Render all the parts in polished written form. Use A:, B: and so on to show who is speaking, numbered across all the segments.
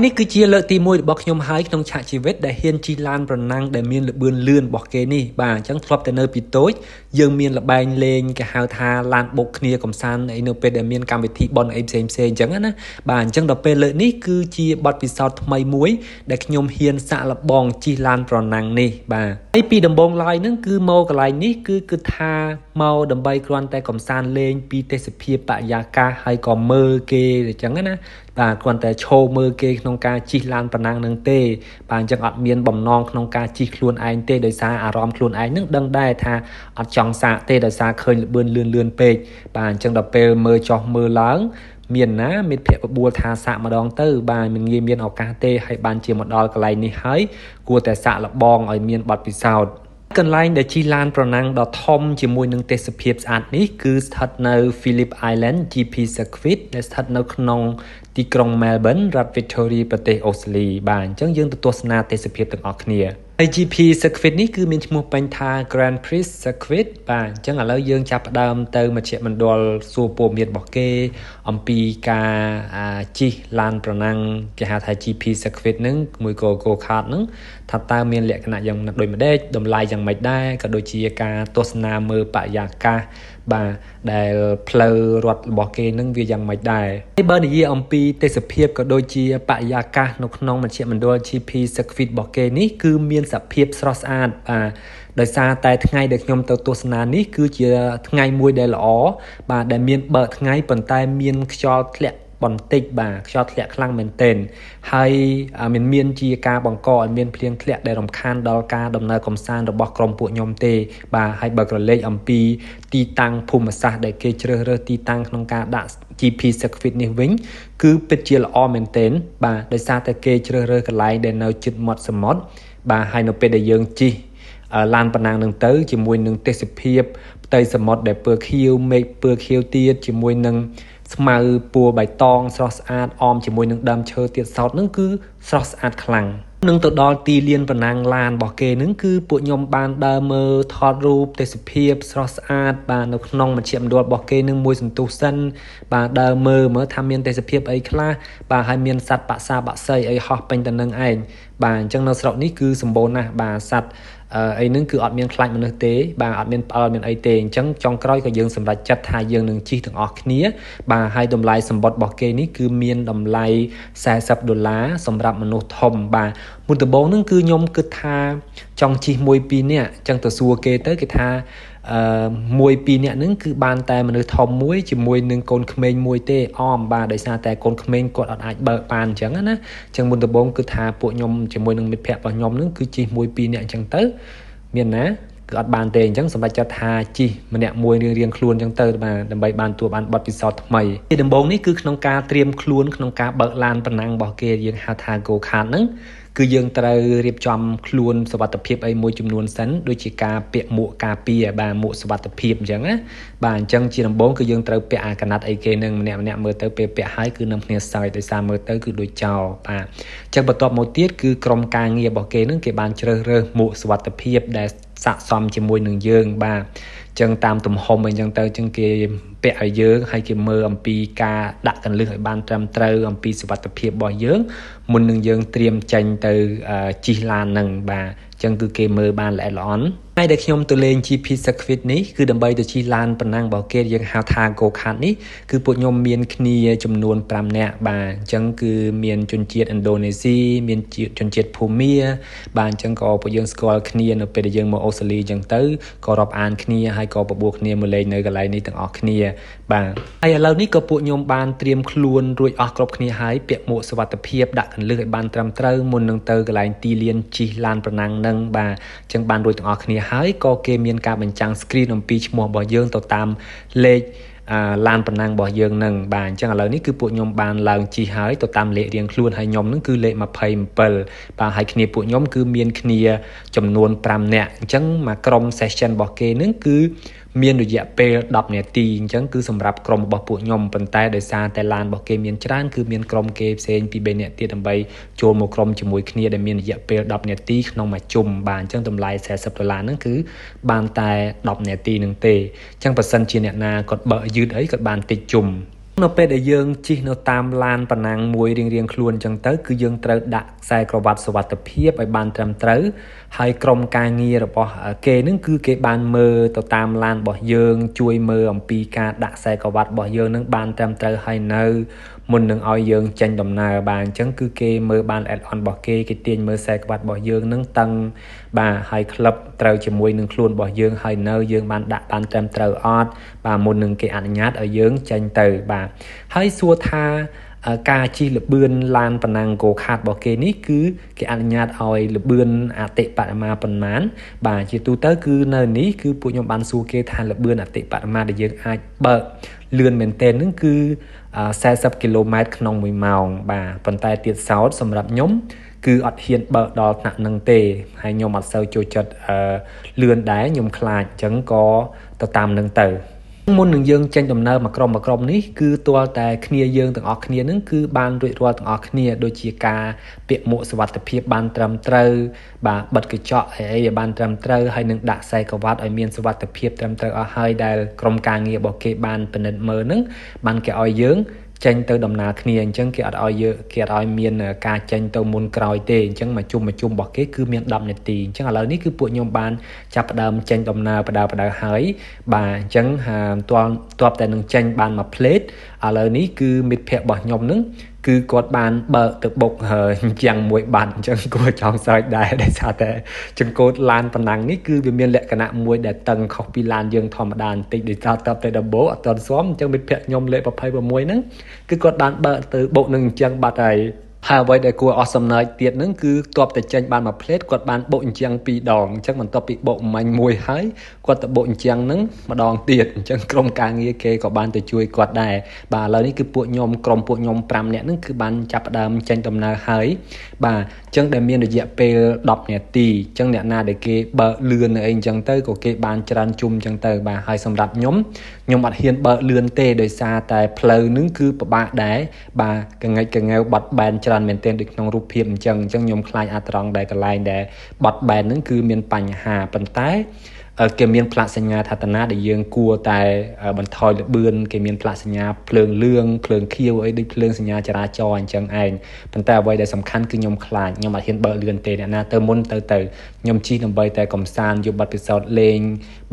A: នេះគឺជាលើកទី1របស់ខ្ញុំហើយក្នុងឆាកជីវិតដែលហ៊ានជិះឡានប្រណាំងដែលមានល្បឿនលឿនរបស់គេនេះបាទអញ្ចឹងធ្លាប់តែនៅពីតូចយើងមានល្បែងលេងគេហៅថាឡានបុកគ្នាកំសាន្តអីនៅពេលដែលមានកម្មវិធីបុណ្យអីផ្សេងផ្សេងអញ្ចឹងណាបាទអញ្ចឹងដល់ពេលលើកនេះគឺជាបទពិសោធន៍ថ្មីមួយដែលខ្ញុំហ៊ានសាកល្បងជិះឡានប្រណាំងនេះបាទហើយពីដំបូងឡើយហ្នឹងគឺមកកន្លែងនេះគឺថាមកដើម្បីគ្រាន់តែកំសាន្តលេងពីទេសភាពបរិយាកាសហើយក៏មើលគេអញ្ចឹងណាបាទគ្រាន់តែឈរមើលគេក្នុងការជិះឡានប្រណាំងនឹងទេបាទអញ្ចឹងអត់មានបំណងក្នុងការជិះខ្លួនឯងទេដោយសារអារម្មណ៍ខ្លួនឯងនឹងដឹងដែរថាអត់ចង់សាកទេដោយសារឃើញល្បឿនលឿនលឿនពេកបាទអញ្ចឹងដល់ពេលមើលចុះមើលឡើងមានណាមានភ័ក្របបួលថាសាកម្ដងទៅបាទមិនងាយមានឱកាសទេហើយបានជាមកដល់កន្លែងនេះហើយគួរតែសាកល្បងឲ្យមានបទពិសោធន៍កន្លែងដែលជិះឡានប្រណាំងដ៏ធំជាមួយនឹងទេសភាពស្អាតនេះគឺស្ថិតនៅ Phillip Island GP Circuit ដែលស្ថិតនៅក្នុងទីក្រុង Melbourne រដ្ឋ Victoria ប្រទេសអូស្ត្រាលីបាទអញ្ចឹងយើងទៅទស្សនាទេសភាពទាំងអស់គ្នាហើយ GP Circuit នេះគឺមានឈ្មោះពេញថា Grand Prix Circuit បាទអញ្ចឹងឥឡូវយើងចាប់ផ្ដើមទៅមជ្ឈមណ្ឌលសួរព័ត៌មានរបស់គេអំពីការជិះឡានប្រណាំងគេហៅថា GP Circuit ហ្នឹងមួយក៏ Go Kart ហ្នឹងថាតើមានលក្ខណៈយ៉ាងដូចម្ដេចតម្លៃយ៉ាងម៉េចដែរក៏ដូចជាការទស្សនាមើលបរិយាកាសបាទដែលផ្លូវរត់របស់គេនឹងវាយ៉ាងម៉េចដែរហើយបើនិយាយអំពីទេសភាពក៏ដូចជាបរិយាកាសនៅក្នុងមជ្ឈមណ្ឌល GP Circuit របស់គេនេះគឺមានសភាពស្រស់ស្អាតបាទដោយសារតែថ្ងៃដែលខ្ញុំទៅទស្សនានេះគឺជាថ្ងៃមួយដែលល្អបាទដែលមានបើកថ្ងៃប៉ុន្តែមានខ្យល់ធ្លាក់បន្តិចបាទខ្យល់ធ្លាក់ខ្លាំងមែនទែនហើយមានជាការបង្កឲ្យមានភ្លៀងធ្លាក់ដែលរំខានដល់ការដំណើរកម្សាន្តរបស់ក្រុមពួកខ្ញុំទេបាទហើយបើក្រឡេកអំពីទីតាំងភូមិសាស្ត្រដែលគេជ្រើសរើសទីតាំងក្នុងការដាក់ GP Circuit នេះវិញគឺពិតជាល្អមែនទែនបាទដោយសារតែគេជ្រើសរើសកន្លែងដែលនៅជិតមាត់សមុទ្របាទហើយនៅពេលដែលយើងជិះឡានប្រណាំងនឹងទៅជាមួយនឹងទេសភាពផ្ទៃសមុទ្រដែលពណ៌ខៀវមេឃពណ៌ខៀវទៀតជាមួយនឹងស្មៅពណ៌បៃតងស្រស់ស្អាតអមជាមួយនឹងដើមឈើទៀតសោតនឹងគឺស្រស់ស្អាតខ្លាំងនឹងទៅដល់ទីលានប្រណាំងឡានរបស់គេនឹងគឺពួកខ្ញុំបានដើរមើលថតរូបទេសភាពស្រស់ស្អាតបាទនៅក្នុងមជ្ឈមណ្ឌលរបស់គេនឹងមួយសន្ទុះសិនបាទដើរមើលមើលថាមានទេសភាពអីខ្លះបាទហើយមានសត្វបក្សាបក្សីអីហោះពេញទៅនឹងឯងបាទអញ្ចឹងនៅស្រុកនេះគឺសម្បូរណាស់បាទសត្វអីហ្នឹងគឺអត់មានខ្លាចមនុស្សទេបាទអត់មានផ្អើលមានអីទេអញ្ចឹងចុងក្រោយក៏យើងសម្រេចចិត្តថាយើងនឹងជិះទាំងអស់គ្នាបាទហើយតម្លៃសម្បត្តិរបស់គេនេះគឺមានតម្លៃ40ដុល្លារសម្រាប់មនុស្សធំបាទមុនដំបូងហ្នឹងគឺខ្ញុំគិតថាចង់ជិះមួយពីរនាក់អញ្ចឹងទៅសួរគេទៅគេថាមួយពីរនាក់ហ្នឹងគឺបានតែមនុស្សធំមួយជាមួយនឹងកូនក្មេងមួយទេអមបាទដោយសារតែកូនក្មេងគាត់អត់អាចបើកបានអញ្ចឹងណាអញ្ចឹងមុនដំបូងគឺថាពួកខ្ញុំជាមួយនឹងមិត្តភ័ក្តិរបស់ខ្ញុំហ្នឹងគឺជិះមួយពីរនាក់អញ្ចឹងទៅមានណាគឺអត់បានទេអញ្ចឹងសម្រាប់ចាត់ថាជិះម្នាក់មួយរៀងៗខ្លួនអញ្ចឹងទៅបាទដើម្បីបានទទួលបានបទពិសោធន៍ថ្មីទីដំបូងនេះគឺក្នុងការត្រៀមខ្លួនក្នុងការបើកឡានប្រណាំងរបស់គេយើងហៅថា Go Kart ហ្នឹងគឺយើងត្រូវរៀបចំខ្លួនសុវត្ថិភាពអីមួយចំនួនសិនដូចជាការពាក់មួកការពារបាទមួកសុវត្ថិភាពអញ្ចឹងណាបាទអញ្ចឹងជាដំបូងគឺយើងត្រូវពាក់អាកណាត់អីគេនឹងម្នាក់ម្នាក់មើលទៅពេលពាក់ហើយគឺនឹងគ្នាសើចដោយសារមើលទៅគឺដូចចោលបាទអញ្ចឹងបន្ទាប់មកទៀតគឺក្រុមការងាររបស់គេនឹងគេបានជ្រើសរើសមួកសុវត្ថិភាពដែលស័ក្តិសមជាមួយនឹងយើងបាទចឹងតាមទំហំអីចឹងទៅចឹងគេពាក់ឲ្យយើងហើយគេមើលអំពីការដាក់កន្លឹះឲ្យបានត្រឹមត្រូវអំពីសុវត្ថិភាពរបស់យើងមុននឹងយើងត្រៀមចេញទៅជិះឡាននឹងបាទចឹងគឺគេមើលបានល្អិតល្អន់ថ្ងៃដែលខ្ញុំទៅលេង GP Circuit នេះគឺដើម្បីទៅជិះឡានប្រណាំងរបស់គេយើងហៅថា Go Kart នេះគឺពួកខ្ញុំមានគ្នាចំនួន5នាក់បាទអញ្ចឹងគឺមានជនជាតិឥណ្ឌូនេស៊ីមានជនជាតិភូមាបាទអញ្ចឹងក៏ពួកយើងស្គាល់គ្នានៅពេលដែលយើងមកអូស្ត្រាលីអញ្ចឹងទៅក៏រាប់អានគ្នាហើយក៏បបួលគ្នាមកលេងនៅកន្លែងនេះទាំងអស់គ្នាបាទហើយឥឡូវនេះក៏ពួកខ្ញុំបានត្រៀមខ្លួនរួចអស់គ្រប់គ្នាហើយពាក់មួកសុវត្ថិភាពដាក់កន្លឹះឲ្យបានត្រឹមត្រូវមុននឹងទៅកន្លែងទីលានជិះឡានប្រណាំងនឹងបាទអញ្ចឹងបានរួចទាំងអស់គ្នាហើយក៏គេមានការបញ្ចាំង screen អំពីឈ្មោះរបស់យើងទៅតាមលេខឡានប្រណាំងរបស់យើងនឹងបាទអញ្ចឹងឥឡូវនេះគឺពួកខ្ញុំបានឡើងជិះហើយទៅតាមលេខរៀងខ្លួនហើយខ្ញុំនឹងគឺលេខ27បាទហើយគ្នាពួកខ្ញុំគឺមានគ្នាចំនួន5នាក់អញ្ចឹងមួយក្រុម session របស់គេនឹងគឺមានរយៈពេល10នាទីអញ្ចឹងគឺសម្រាប់ក្រុមរបស់ពួកខ្ញុំប៉ុន្តែដោយសារតែឡានរបស់គេមានច្រើនគឺមានក្រុមគេផ្សេងពី3នាក់ទៀតដើម្បីចូលមកក្រុមជាមួយគ្នាដែលមានរយៈពេល10នាទីក្នុងមួយជុំបាទអញ្ចឹងតម្លៃ40ដុល្លារហ្នឹងគឺបានតែ10នាទីនឹងទេអញ្ចឹងបើសិនជាអ្នកណាគាត់បើកយឺតអីគាត់បានតិចជុំ នៅពេលដែលយើងជិះនៅតាមឡានប្រណាំងមួយរៀងៗខ្លួនអញ្ចឹងទៅគឺយើងត្រូវដាក់ខ្សែក្រវាត់សុវត្ថិភាពឲ្យបានត្រឹមត្រូវហើយក្រុមការងាររបស់គេនឹងគឺគេបានមើលទៅតាមឡានរបស់យើងជួយមើលអំពីការដាក់ខ្សែក្រវាត់របស់យើងនឹងបានត្រឹមត្រូវហើយនៅមុននឹងឲ្យយើងចេញដំណើរបាទអញ្ចឹងគឺគេមើលបាន add on របស់គេគេទាញមើលខ្សែក្រវាត់របស់យើងនឹងតឹងបាទហើយក្លឹបត្រូវជាមួយនឹងខ្លួនរបស់យើងហើយនៅយើងបានដាក់បានត្រឹមត្រូវអត់បាទមុននឹងគេអនុញ្ញាតឲ្យយើងចេញទៅបាទហើយសួរថាការជិះល្បឿនឡានប្រណាំង Go Kart របស់គេនេះគឺគេអនុញ្ញាតឲ្យល្បឿនអតិបរមាប៉ុន្មានបាទជាទូទៅគឺនៅនេះគឺពួកខ្ញុំបានសួរគេថាល្បឿនអតិបរមាដែលយើងអាចបើកលឿនមែនទែនហ្នឹងគឺ40គីឡូម៉ែត្រក្នុង1ម៉ោងបាទប៉ុន្តែទៀតសោតសម្រាប់ខ្ញុំគឺអត់ហ៊ានបើកដល់ថ្នាក់នឹងទេហើយខ្ញុំអត់សូវចូលចិត្តលឿនដែរខ្ញុំខ្លាចអញ្ចឹងក៏ទៅតាមនឹងទៅមុននឹងយើងចេញដំណើរមួយក្រុមនេះគឺទាល់តែគ្នាយើងទាំងអស់គ្នានឹងគឺបានរួចរាល់ទាំងអស់គ្នាដូចជាការពាក់មួកសុវត្ថិភាពបានត្រឹមត្រូវបាទបិទកញ្ចក់អីឲ្យបានត្រឹមត្រូវហើយនឹងដាក់ខ្សែក្រវាត់ឲ្យមានសុវត្ថិភាពត្រឹមត្រូវអស់ហើយដែលក្រុមការងាររបស់គេបានពិនិត្យមើលនឹងបានគេឲ្យយើងចេញទៅដំណើរគ្នាអញ្ចឹងគេអត់ឲ្យយើងគេអត់ឲ្យមានការចេញទៅមុនក្រោយទេអញ្ចឹងមកជុំរបស់គេគឺមាន10នាទីអញ្ចឹងឥឡូវនេះគឺពួកខ្ញុំបានចាប់ផ្ដើមចេញដំណើរបដៅហើយបាទអញ្ចឹងទាប់តែនឹងចេញបានមួយផ្លេតឥឡូវនេះគឺមិត្តភ័ក្តិរបស់ខ្ញុំនឹងគឺគាត់បានបើកទៅបុកជាងមួយបាត់អញ្ចឹងគួរចង់សើចដែរដោយសារតែចង្កូតឡានប៉ុណ្ណឹងនេះគឺវាមានលក្ខណៈមួយដែលតឹងខុសពីឡានយើងធម្មតាបន្តិចដោយសារតតែដំបូងអត់ទាន់ស៊ាំអញ្ចឹងមិត្តភ័ក្តិខ្ញុំលេខ26ហ្នឹងគឺគាត់បានបើកទៅបុកនឹងអញ្ចឹងបាត់ហើយហើយអ្វីដែលគួរអស់សំណើចទៀតហ្នឹងគឺទាប់តែចេញបានមួយផ្លេតគាត់បានបុកអញ្ចឹងពីរដងអញ្ចឹងបន្ទាប់ពីបុកមាញ់មួយហើយគាត់ទៅបុកអញ្ចឹងហ្នឹងម្ដងទៀតអញ្ចឹងក្រុមការងារគេក៏បានទៅជួយគាត់ដែរបាទឥឡូវនេះគឺពួកខ្ញុំក្រុមពួកខ្ញុំ5នាក់ហ្នឹងគឺបានចាប់ផ្ដើមចេញដំណើរហើយបាទអញ្ចឹងដែលមានរយៈពេល10នាទីអញ្ចឹងអ្នកណាដែលគេបើកលឿនអីអញ្ចឹងទៅក៏គេបានច្រើនជុំអញ្ចឹងទៅបាទហើយសម្រាប់ខ្ញុំអត់ហ៊ានបើកលឿនទេដោយសារតែផ្លូវហ្នឹងគឺពិបាកដែរបាទកងិចកងែវបាត់បែនច្រើនមែនទែនដូចក្នុងរូបភាពអញ្ចឹងខ្ញុំខ្លាចអាត្រង់ដែលកន្លែងដែលបាត់បែនហ្នឹងគឺមានបញ្ហាប៉ុន្តែគេមានផ្លាកសញ្ញាថាតាណាដែលយើងគួរតែបន្ថយល្បឿនគេមានផ្លាកសញ្ញាភ្លើងលឿងភ្លើងខៀវអីដូចភ្លើងសញ្ញាចរាចរណ៍អញ្ចឹងឯងប៉ុន្តែអ្វីដែលសំខាន់គឺខ្ញុំខ្លាចខ្ញុំអត់ហ៊ានបើកលឿនទេអ្នកណាទៅមុនទៅខ្ញុំជិះដើម្បីតែកំសាន្តយកបទពិសោធន៍លេង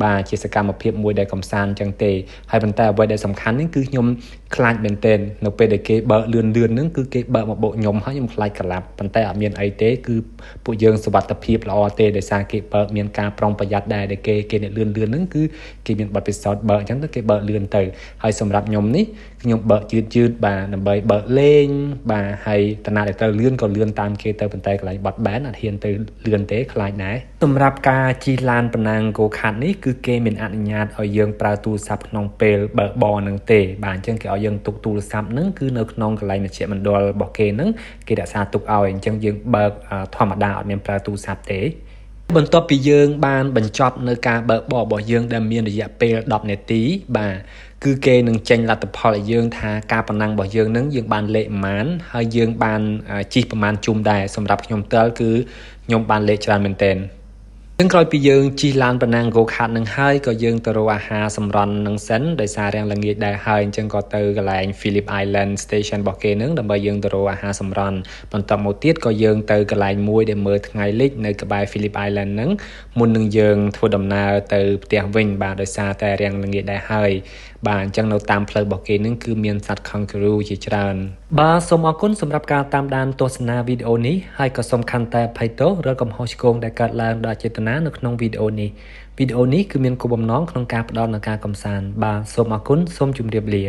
A: បាទជាសកម្មភាពមួយដែលកំសាន្តអញ្ចឹងទេហើយប៉ុន្តែអ្វីដែលសំខាន់នេះគឺខ្ញុំខ្លាចមែនទែននៅពេលដែលគេបើកលឿនហ្នឹងគឺគេបើកមកបុកខ្ញុំហើយខ្ញុំខ្លាចក្លាប់ប៉ុន្តែអត់មានអីទេគឺពួកយើងសុវត្ថិភាពល្អទេដោយសារគេបើកមានការប្រុងប្រយ័ត្នដែរដែលគេអ្នកលឿនហ្នឹងគឺគេមានបទពិសោធន៍បើកអញ្ចឹងទៅគេបើកលឿនទៅហើយសម្រាប់ខ្ញុំនេះខ្ញុំបើកយឺតបាទដើម្បីបើកលេងបាទហើយតំណាដែលត្រូវលឿនក៏លឿនតាមគេទៅប៉ុន្តែកន្លែងបត់បែនអត់ហ៊ានទៅលឿនទេខ្លាចដែរសម្រាប់ការជិះឡានប្រណាំង Go Kart នេះគឺគេមានអនុញ្ញាតឲ្យយើងប្រើទូរស័ព្ទក្នុងពេលបើកបរនឹងទេបាទអញ្ចឹងគេឲ្យយើងទុកទូរស័ព្ទហ្នឹងគឺនៅក្នុងកន្លែងមជ្ឈមណ្ឌលរបស់គេហ្នឹងគេរក្សាទុកឲ្យអញ្ចឹងយើងបើកធម្មតាអត់មានប្រើទូរស័ព្ទទេបន្ទាប់ពីយើងបានបញ្ចប់នៅការបើកបររបស់យើងដែលមានរយៈពេល10នាទីបាទគឺគេនឹងចេញលទ្ធផលឲ្យយើងថាការប្រណាំងរបស់យើងនឹងយើងបានលេខប៉ុន្មានហើយយើងបានជិះប្រមាណជុំដែរសម្រាប់ខ្ញុំផ្ទាល់គឺខ្ញុំបានលេខច្រើនមែនទែន ចឹងក្រោយពីយើងជិះឡានប្រណាំង Go Kart នឹងហើយក៏យើងទៅរកអាហារសម្រន់នឹងសិនដោយសាររាំងល្ងាចដែរហើយអញ្ចឹងក៏ទៅកន្លែង Phillip Island Station របស់គេនឹងដើម្បីយើងទៅរកអាហារសម្រន់បន្ទាប់មកទៀតក៏យើងទៅកន្លែងមួយដែលមើលថ្ងៃលិចនៅក្បែរ Phillip Island ហ្នឹងមុននឹងយើងធ្វើដំណើរទៅផ្ទះវិញបាទដោយសារតែរាំងល្ងាចដែរហើយបាទអញ្ចឹងនៅតាមផ្លូវរបស់គេនឹងគឺមានសត្វ kangaroo ជាច្រើនបាទសូមអរគុណសម្រាប់ការតាមដានទស្សនាវីដេអូនេះហើយក៏សូមខន្តីអភ័យទោសរាល់កំហុសឆ្គងដែលកើតឡើងដោយចេតនានៅក្នុងវីដេអូនេះវីដេអូនេះគឺមានគោលបំណងក្នុងការផ្ដល់នូវការកម្សាន្តបាទសូមអរគុណសូមជម្រាបលា